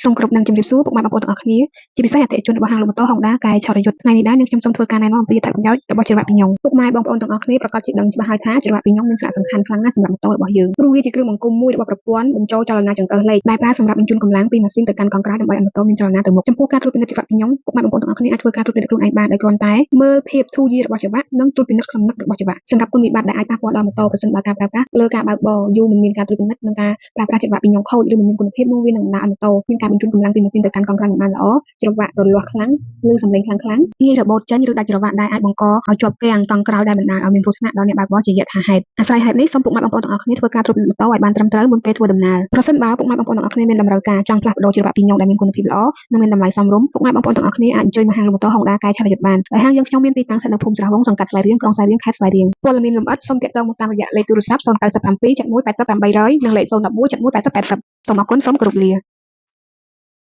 សូមគោរពនិងជម្រាបសួរពុកម៉ែបងប្អូនទាំងអស់គ្នាជាពិសេសអតិថិជនរបស់ហាងលក់ម៉ូតូ Honda កែឆរយុទ្ធថ្ងៃនេះដែរនាងខ្ញុំសូមធ្វើការណែនាំអំពីអត្ថប្រយោជន៍របស់ច្រវាក់ពីញ៉ុងពុកម៉ែបងប្អូនទាំងអស់គ្នាប្រាកដជាដឹងច្បាស់ហើយថាច្រវាក់ពីញ៉ុងមានសារៈសំខាន់ខ្លាំងណាស់សម្រាប់ម៉ូតូរបស់យើងព្រោះវាជាគ្រឿងបង្គុំមួយរបស់ប្រព័ន្ធបញ្ចូលចលនាចង្កឹះលេខដែលប្រើសម្រាប់បញ្ជូនកម្លាំងពីម៉ាស៊ីនទៅកាន់កង់ក្រោយដើម្បីឲ្យម៉ូតូមានចលនាទៅមុខចំពោះការត្រួតពិនិត្យច្រវាក់ពីញ៉ុងពុកម៉ែបងប្អូនទាំងអស់គ្នាអាចធ្វើការត្រួតពិនិត្យខ្លួនឯងបានដោយគ្រាន់តែមើលភាពធូរយាររបស់ច្រវាក់និងត្រួតពិនិត្យសំណឹករបស់ច្រវាក់សម្រាប់គុណវិបត្តិដែលអាចប៉ះពាល់ដល់ម៉ូតូប្រសិនបើការប្រើប្រាស់លើការបើកបរយូរមិនមានការត្រួតពិនិត្យនិងការប្រើប្រាស់ច្រវាក់ពីញ៉ុងខូចឬមិនមានគុណភាពនោះវានឹងបណ្ដាលឲ្យម៉ូតូមានការបញ្ជូនកម្លាំងពីម៉ាស៊ីនទៅកាន់កង់ក្រោយមិនបានល្អច្រវាក់រលាស់ខ្លាំងឬសំឡេងខ្លាំងខ្លាំងងាយរបូតចេញឬដាច់ច្រវាក់ដែលអាចបង្កឲ្យជាប់គាំងកង់ក្រោយដែលបណ្ដាលឲ្យមានគ្រោះថ្នាក់ដល់អ្នកបើកបរជាយថាហេតុអាស្រ័យហេតុនេះសូមពុកម៉ែបងប្អូនទាំងអស់គ្នាធ្វើការត្រួតពិនិត្យម៉ូតូឲ្យបានត្រឹមត្រូវមុនពេលធ្វើដំណើរប្រសិនបើពុកម៉ែបងប្អូនទាំងអស់គ្នាមានតម្រូវការចង់ផ្លាស់ប្ដូរច្រវាក់ពីញ៉ុងដែលមានគុណភាពល្អនិងមានតម្លៃសមរម្យពុកម៉ែបងប្អូនទាំងអស់គ្នាអាចអញ្ជើញមកហាងលក់ម៉ូតូ Honda កែឆារយុទ្ធបានដោយហាងយើងខ្ញុំមានទីតាំងស្ថិតនៅភូមិស្រះវងសង្កាត់ស្វាយរៀងក្រុងស្វាយរៀងខេត្តស្វាយរៀងព័ត៌មានលម្អិតសូមទាក់ទងមកតាមរយៈលេខទូរស័ព្ទ097 71 88 800និងលេខ011 71 80 80សូមអរគុណសូមគោរពលា។